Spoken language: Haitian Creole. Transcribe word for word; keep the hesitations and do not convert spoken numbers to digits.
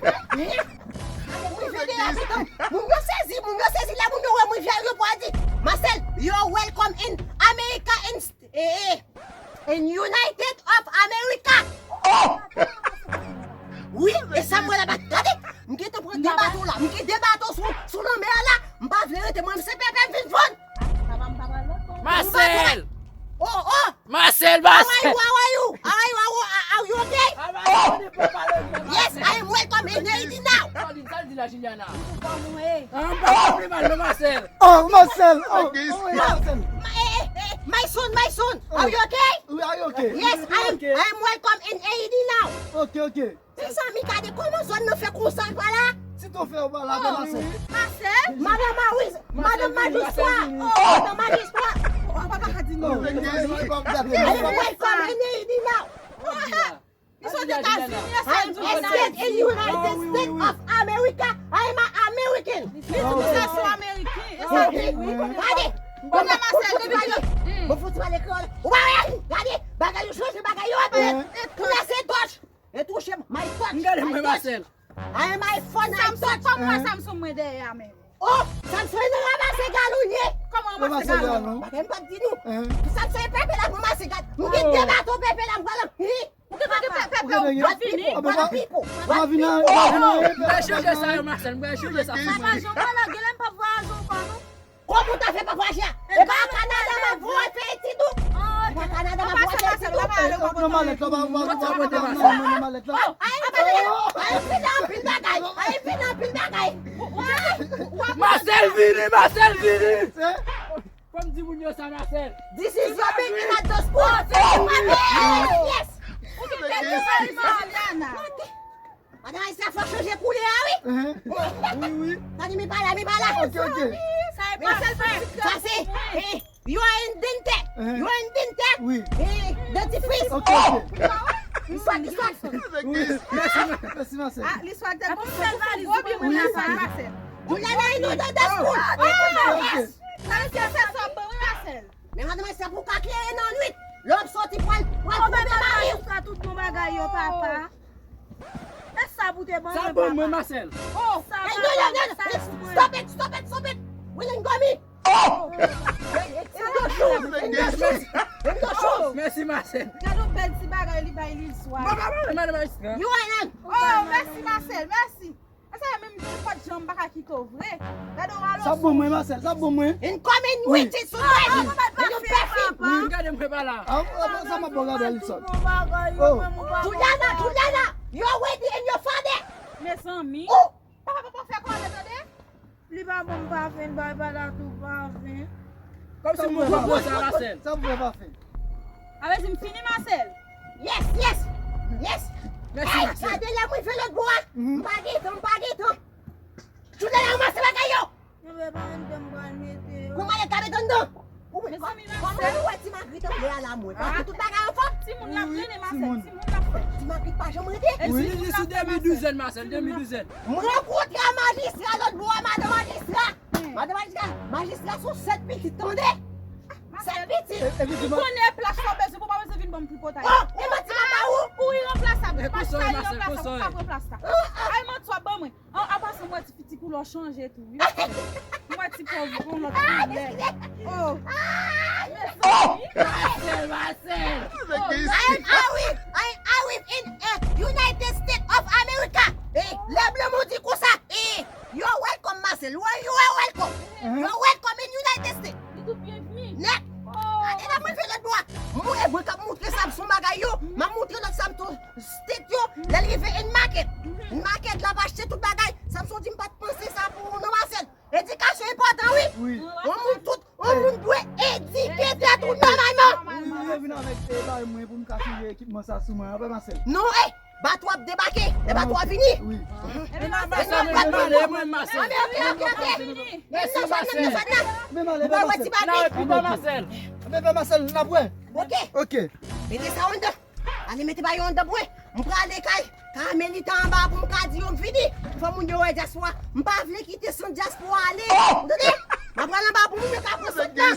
Hein? Gade, m rive deyò, piton. Moun yo sezi, moun yo sezi. Lè moun yo wè m rive ayewopò a di, Marcel, you're welcome in America, in, eh, eh, in United of America. Oh! Wi, e sa m wè laba. Gade, m gentan pran de bato la. M gen de bato sou, sou lanmè a la. M pa vle rete, mwen, se pèpè m vin vann. Marcel! Oh, oh! Marcel, Marcel! How are you? How are you? How are you? Are, are you okay? Oh! Yes, I am welcome in Haiti now. Sa l di la, Juliana? Ah, m pa konprann mal, non, Marcel. Oh, Marcel! Oh, oh, Marcel! My, eh, eh, eh, my son, my son, are you okay? We are you okay? Yes, I am, I am welcome in Haiti now. Okay, okay. Mezanmi, gade kòman zòn nan fè konsa pa la. Si ton frè pa la, pa Marcel. Marcel? Madan Maris, Madan Majistra. Oh, Madan Majistra. Oh, papa ka di non. Ay, mwen fè mene di la. Li sot Etazini, e sa l di. I am in United States of America. I am an American. Li di konsa sou Ameriken. E sa l di. Gade. Kounye a Marcel, depi ki lè. Mwen fouti pale kreyòl. Ou pa wè, gade, bagay yo chanje, bagay yo ap. Kounye a se touch. E touche m, my touch, m gade mwen Marcel. Ay, my phone, I touch. Samson, kòm wè Samson mwen dèyè a menm. Oh, Samson nan ranmase galonye. Kòman ranmase galon? Bagay m p ap di nou. Samson e pepe la pou ranmase gal. M gen de bato pepe la, m pral. Ou gen de pepe, pepe, ou pa vini. Ou pa vini, ou pa vini. M pral chanje sa yo, Marcel, m pral chanje sa. Sa pa jan mwen la, genlè m p ap vwayaje ankò non. Kòman w ta fè pa vwayaje a? E pa Kanada m ap voye fè etid ou? E pa Kanada m ap voye fè etid ou? Nan malèt la, pa, pa, pa, pa, pa, nan, nan, nan malèt la. Ay, ay, ay, anpil, anpil bagay. Ay, anpil, anpil bagay. Marcel vini, Marcel vini. Fò m di moun yo sa, Marcel. This is your big in at the school. Yes, yes. Ou gen bèl Mariana. Madan Ayisyen, fò chanje koulè a, wi. Wi, wi. Tande, mi pa la, mi pa la. Ok, ok. Sa e pa sèl pati. Sa se, eh, you are in dentè. You are in dentè. Wi. Eh, dentifris. Ok, ok. Li swat, li swat. Wi, mèsi, mèsi, Marcel. Ah, li swat tèt pou sèl valiz ou byen mwen la sa, Marcel. Juliana, you know that that's cool. Yes. Sa se sa bon, wi, Marcel. Men madan Ayisyen, pou ka klere nan nwit. Lè w ap soti pral, pral twonpe mari w. Sa tout bon bagay yo, papa. E sa pou te ban mwen, papa. Sa ban mwen, Marcel. Oh, sa papa, non, non, non, non. Stop it, stop it, stop it. Willing Gummy. Oh! In the shoes, in the shoes, in the shoes. Mèsi, Marcel. Gade yon bèl ti bagay li bay li swa. Bon, bon, bon, bon, bon. You are young. Oh, mèsi, Marcel, mèsi. Asa menm nenpòt jan m pa ka kite w vre. Gade w alò. Sa bon mwen, Marcel, sa bon mwen. In coming with it, sou mwen. Gade mwen pa la. Ah, ah, sa m ap gade li sòt. Oh. Juliana, Juliana, you are ready in your father. Mezanmi. Oh. Papa, papa, fè kòlè, tande. Li pa bon, m pa fen, bay pa la tou, pa fen. Kòmsi m bon, bon, sa, Marcel. Sa m fè pa fen. A vle di m fini, Marcel? Yes, yes, yes. Mèsi, Marcel. Gade lè mwen fè lòt bò a. M pa gen tan, m pa gen tan. Jounen la, ranmase bagay yo. Mwen pa anndan, m pral mete yo. Kouman lè ka mete anndan? Mezanmi, Marcel. Kòman ou wè ti Magrit anlè a la, mwen? Paske tout bagay anfòm. Timoun la trennen, Marcel. Timoun la fè. Ti Magrit pa janm rete. Wi, li sou demi douzèn, Marcel, demi douzèn. M rankontre a majistra lòt bò a, madan majistra. Madan majistra, majistra se yon sèt pitit, tande. Sèt pitit. Ou konnen plas sa w bezwen, pou w pa bezwen vin ban m tripotay. Oh, e manti m ap ba ou. Ou iranplasab. Ou pa sa iranplasab, ou pa pran plas la. Ay, manti w ap ban mwen. An, an pasan, m wè ti figi koulè w chanje tou, wi. M wè ti pòv yon lòt koulè. Oh. Mezanmi. Marcel, Marcel. I am Arif. I am Arif in, eh, United States of America. Eh, lè blan mwen di konsa, eh, you're welcome, Marcel. Well, you are welcome. You're welcome in United States. Li tou byenvni. Nèt. Oh. Gade la mwen fè lòt bò a. Mwen, e mwen k ap montre Samson bagay yo. M ap montre lòt Samson state yo. Lè l rive in market. In market, l ap achte tout bagay. Samson di m pa t panse sa pou ou non, Marcel. Edikasyon enpòtan, wi. Wi. Yon moun tout, yon moun dwe edike tèt ou nòmalman. Wi, wi, yo vin avèk, e, bay mwen pou m ka chanje ekipman sa sou mwen, anpè Marcel. Non, e, bato ap debake, e bato ap vini. Wi. Ebyen, Marcel, mwen, mwen, mwen, Marcel. Anben, oke, oke, oke. Mèsi, Marcel. Mwen wè ti bagay. N a wè pita, Marcel. Anben, Marcel, n ap wè. Oke. Oke. Mete sa anndan. Ale mete bagay yo anndan pou mwen. M prale kay Carmelita anba pou m ka di yo m vini. Fò moun yo wè dyaspora. M pa vle kite san dyaspora ale. Ou tande? M ap prale anba pou moun yo ka pran sòt la.